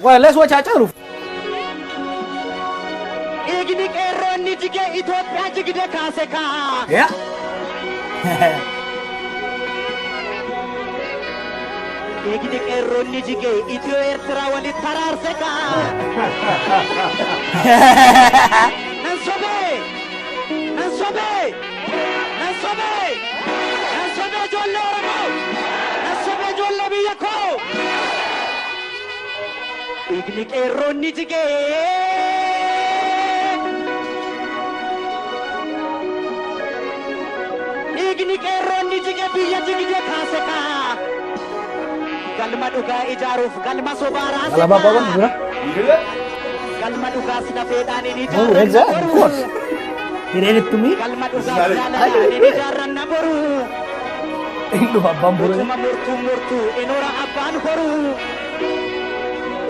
Well, let's watch Haacaaluu. Dhiigni qeerroonni jige Itoophiyaa jigde kaase kaa. Yeah. Dhiigni qeerroonni jige Itiyoo Eertiraa walitti araarse kaa. Nan sobee! Nan sobee! Nan sobee! Nan sobee ijoollee Oromoo! Nan sobee ijoollee biyya koo! Dhiigni qeerroonni jigee. Dhiigni qeerroonni jige biyya jigde kaase kaa. Galma dhugaa ijaaruuf galma sobaa raase Alaabaa kaa. Abbaa jira. Galma dhugaas lafeedhaan hin Oh, ijaarranna exactly, of boru. course. He read it to me. Galma dhugaas jaalalaan hin ijaarranna boru. Hin dhufa abbaan boru. Utuma murtuu murtuu inoora abbaan horu.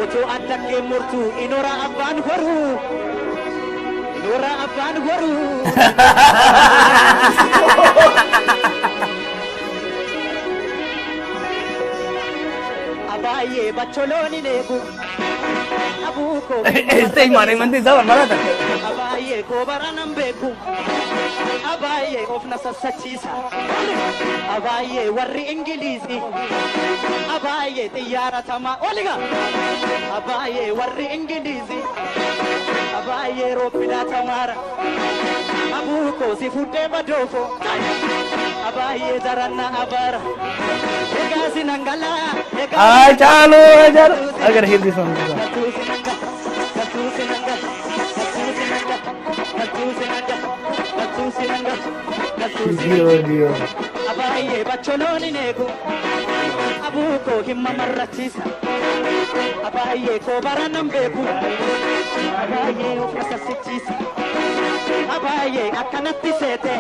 Utuu addaggee murtuu inoora abbaan horu. Inoora abbaan horu. Abaayyee bacholoon hin eegu. Abuu koo Este management isaa barbaada. Abaayyee koo bara nan beeku. Abaayyee of na sassachiisa. Abaayyee warri Ingiliizii. Abaayyee xiyyaara tamaa oliga. Abaayyee warri Ingiliizii. Abaayyee roobbinaa tamaara. Abuu koo si fuudhee madoofo. Abaayyee jaranna abaara. Egaa sinangalaa. Haacaaluu, Haacaaluu. I gotta hear this one. This one. Galtuu sinanga. Galtuu sinanga. Galtuu sinanga. Galtuu sinanga. Galtuu sinanga. Galtuu sinanga. Dio, Dio. Abaayyee bacholoon hin eegu. Abuu koo hin mamarrachiisa. Abaayyee koo bara nan beeku. Abaayyee of na sassichiisa. Abaayyee akkanatti seete.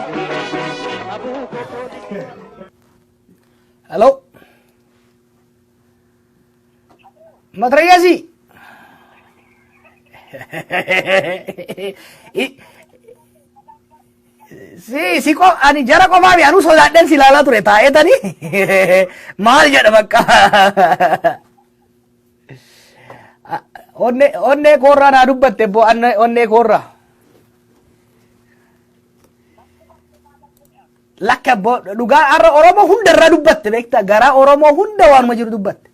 Abuu koo poolisii. Hello. Matrayyasi. Si si ko ani jara qofaa mi anuu sodaadhen si ilaalaa ture taa'eetani maal jedha bakka. Onnee onnee koorraa naa dubbatte bo onnee koorraa. Lakka bo dhugaa har'a Oromoo hunda irraa dubbatte beektaa, garaa Oromoo hunda waanuma jiru dubbatte.